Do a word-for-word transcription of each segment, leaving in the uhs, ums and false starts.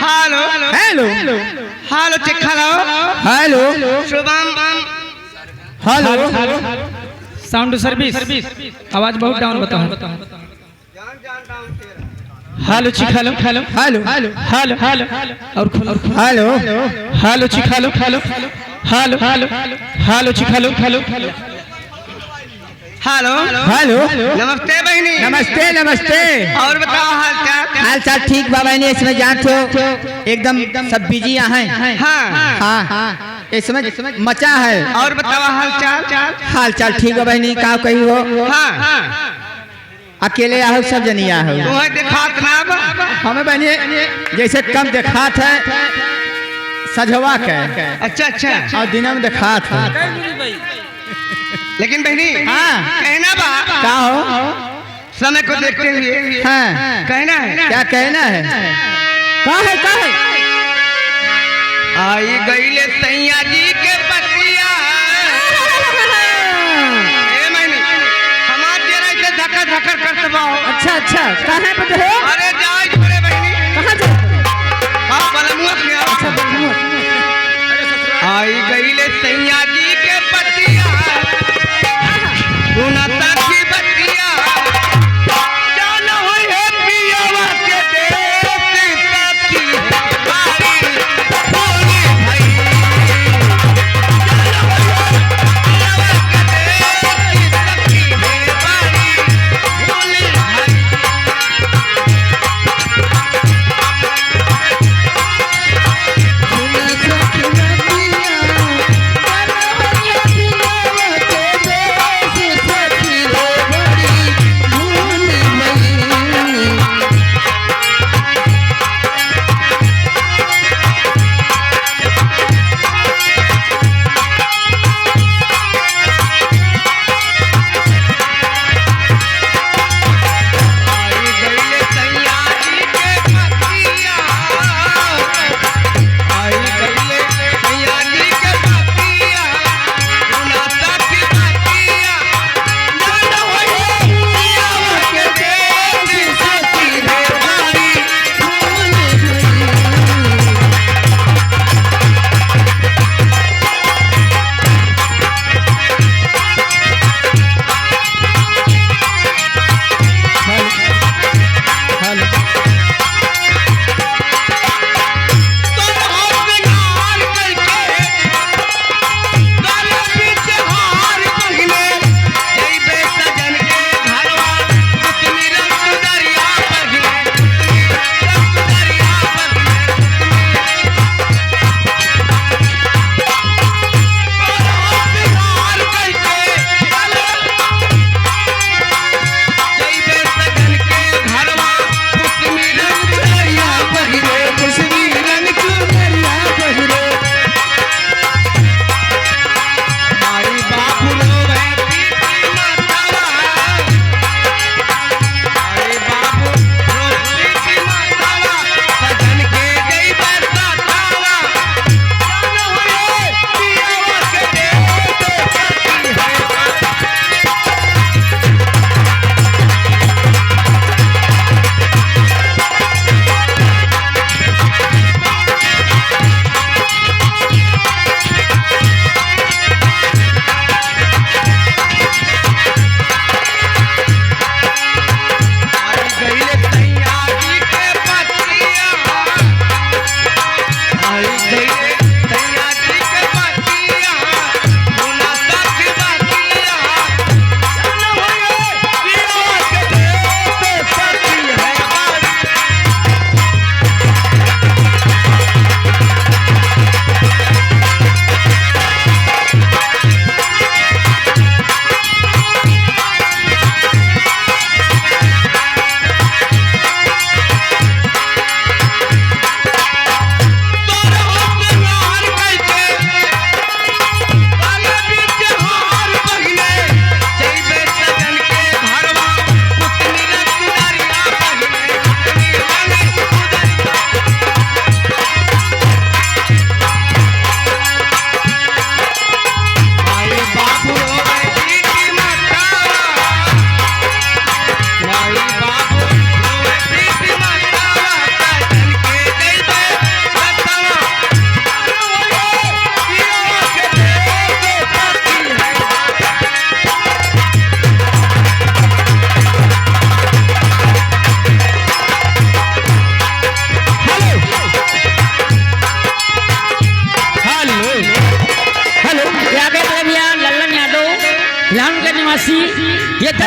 Hello. Hello. Hello, check hello. Hello. Shubham. Hello. Sound service, आवाज बहुत down बता। Hello, check hello, hello. Hello. Hello, hello. और खोलो। Hello. Hello, check hello, hello. Hello, hello. Hello, check hello, hello. Hello. Hello. नमस्ते बहिनी। नमस्ते, नमस्ते। और बताओ हाल चाल? हाल चाल ठीक बा बहिनी, इसमें जानत हो एकदम सब बिजी हैं। हाँ। हाँ, इसमें मचा है। और बताओ हाल चाल? हाल चाल ठीक बा बहिनी, का कही हो? हाँ। अकेले आहू, सब जनी आहू। तुम्हें देखात ना बा? हमें बहिनी जैसे कम देखात है सजवा के। अच्छा, अच्छा। और दिनम देखात है। लेकिन बहिनी, हाँ। कहना बा, का हो? समय को देखते हुए हाँ। कहना है। क्या कहना है? का है, का है? आई गईले सैया जी के बतिया। ए मैनी, हमार जेरा ऐसे धक्का धक्कर करत बा हो। अच्छा, अच्छा, काहे बदे हो? अरे जाए छोड़े बहिनी। कहाँ जाए? हाँ, बलमुआ के यहाँ। अच्छा, बलमुआ। आई गईले सैया जी के बतिया, सुनता की बतिया, जान होई है पियावा के देश सखी, बारी भोली भई। जान होई है पियावा के देश सखी, बारी भोली भई।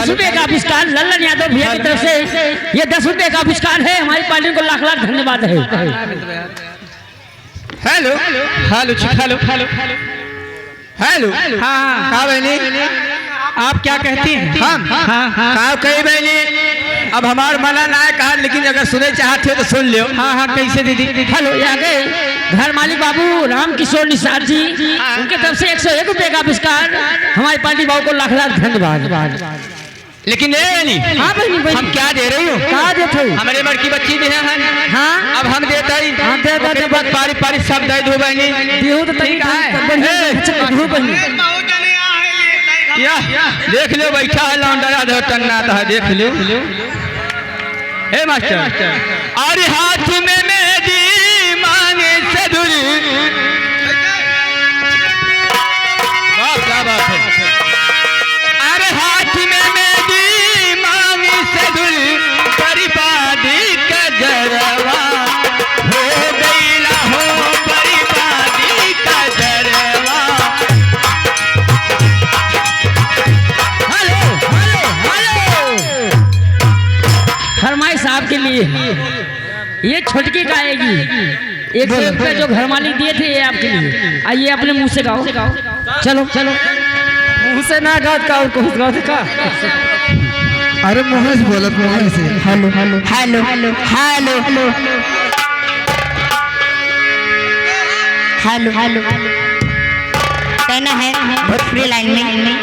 दस रुपये का पुरस्कार लल्लन यादव भैया की तरफ से, ये दस रुपये का पुरस्कार है, हमारी पार्टी को लाख लाख धन्यवाद है। Hello, hello, hello, hello, hello. हाँ, हाँ। का बहनी? आप क्या कहती हैं? हम? हाँ, हाँ। का कही बहनी? अब हमार मना ना है कहा, लेकिन अगर सुने चाहते हो तो सुन लियो। हाँ, हाँ, कैसे दीदी? हेलो, ये आ गए घर मालिक बाबू राम किशोर निषाद जी, उनके तरफ से एक सौ एक रुपये का पुरस्कार, हमारी पार्टी बाबू को लाख लाख धन्यवाद। लेकिन ए बहनी, हाँ बहनी, बहनी। हम क्या दे रही हो? का देत हो? हमरे बड़की बच्ची भी है, है। हाँ। अब हम देत हई। हाँ, दे, दे, ओकरे दे, बाद दे। पारी, पारी सब दे दो बहनी। देहू तो तनी ठीक है। तनी बढ़िया ए। से अच्छा देहू बहनी। या, देख लो, बैठा है लौंडा, याद हो टन्ना तो है, देख लो। ए मास्टर, अरे हाथ में मेहंदी मांगे सिंदूर। वाह, क्या बात है। अरे हाथ में मेहंदी मांगे सिंदूर, बर्बादी का जरवा हो गईला हो, बर्बादी का जरवा। Hello, hello, hello. फरमाइश आपके लिए, ये छोटकी गाएगी। एक सौ एक रुपये जो घर मालिक दिए थे, ये आपके लिए। आइए, अपने मुंह से गाओ। चलो, चलो। मुंह से ना गाओ, का और कुछ गाओ, का? अरे, मुंह से बोलो, मुंह से। Hello, hello, hello, hello, hello. Hello, hello. कहना है भोजपुरी लाइन में।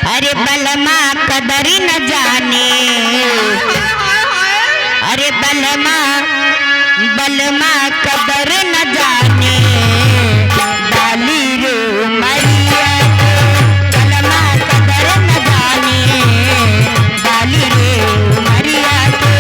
अरे बलमा कदर न जाने, अरे बलमा, बलमा कदर न जाने, बाली रे उमरिया के, बलमा कदर न जाने, बाली रे उमरिया के।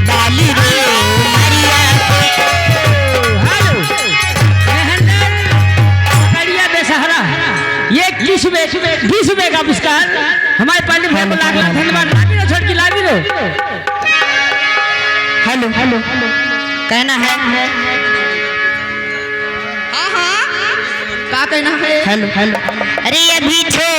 बाली रे उमरिया के। हेलो, मेहंदर पकड़िया बेसहारा, ये इक्कीस में, बीस में का पुरस्कार हमारे पार्टी में। लाख लाख धन्यवाद। लागी रो छोटकी, लागी रो। हेलो, हेलो, कहना है? हाँ, हाँ। का कहना है? Hello, hello. अरे अभी छो